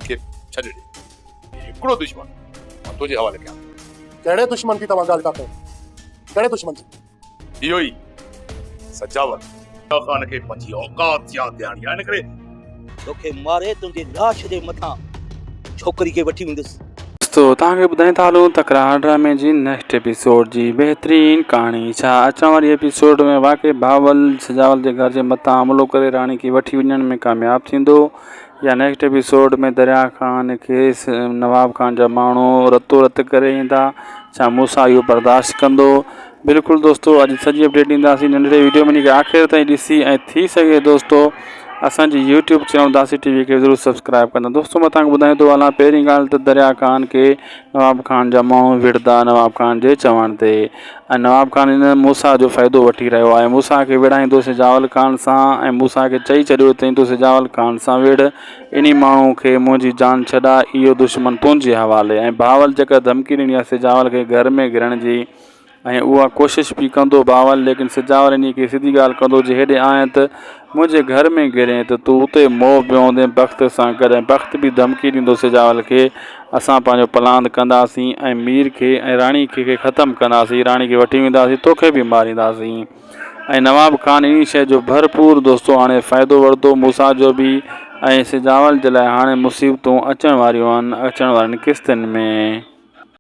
کي ڇڏي ڏي. هڪڙو دشمن مان تنهنجي حوالي ڪيان ٿو. ڪهڙي دشمن جي توهان ڳالهه ٿا ڪيو؟ ڪهڙي دشمن جي؟ اهو ئي سجاول خان کي پنهنجي اوقات ياد ڏيارڻي آهي، ان ڪري. توکي ماري تنهنجي لاش جي مٿان ڇوڪري کي وٺي ويندس. دوستو توهان کي ٻڌائين ٿا هلون تڪرار ڊرامي جي نيڪسٽ ايپيسوڊ جي بهترين ڪهاڻي ڇا اچڻ واري ايپيسوڊ ۾ واقعي بهاول سجاول جي گهر جي مٿان حملو ڪري راڻي کي وٺي وڃڻ ۾ ڪامياب ٿيندو يا نيڪسٽ ايپيسوڊ ۾ دريا خان کي نواب خان جا ماڻهو رتو رت ڪري ايندا ڇا موسيٰ اهو برداشت ڪندو بلڪل دوستو اڄ سڄي اپڊيٽ ڏينداسين ننڍڙي ويڊيو ۾ ان کي آخر تائين ڏسي ۽ ٿي سگهي دوستو اسان جي يوٽيوب چينل اداسي ٽي وي کي ضرور سبسڪرائب ڪندا دوستو مان توهان کي ٻڌايان ٿو هلان پهرين ڳالهه ته دريا خان کي نواب خان جا ماڻهو وڙهندا نواب خان جي چوڻ تي ۽ نواب خان ان موسيٰ جو فائدو وٺي رهيو آهي موسيٰ کي وڙهائيندو سجاول خان سان ۽ موسيٰ کي چئي ڇڏيو اٿئي تون سجاول خان سان وڙهه انهي ماڻهو کي منهنجي جان ڇڏاء اهو دشمن تنهنجي حوالي ۽ بهاول جيڪا ڌمڪي ڏني آهي سجاول کي گهر ۾ گهرڻ جي ۽ اها ڪوشش به ڪندو بهاول ليڪن سجاول انهي کي سڌي ڳالهه ڪندو جي هيڏي آئين ته منهنجي گهر ۾ گهرين ته تون اتي موهه پيو هوندين بخت سان گڏ ۽ بخت به ڌمڪي ڏيندو سجاول کي اسان پنهنجو پلاند ڪنداسين ۽ مير کي ۽ راڻي کي کي ختم ڪنداسين راڻي کي وٺي وينداسين توکي به مارينداسين ۽ نواب خان انهي شيء جو ڀرپور دوستو هاڻي فائدو ورتو موسيٰ جو به ۽ سجاول جي لاء هاڻي مصيبتون اچڻ واريون آهن اچڻ وارين قسطن ۾.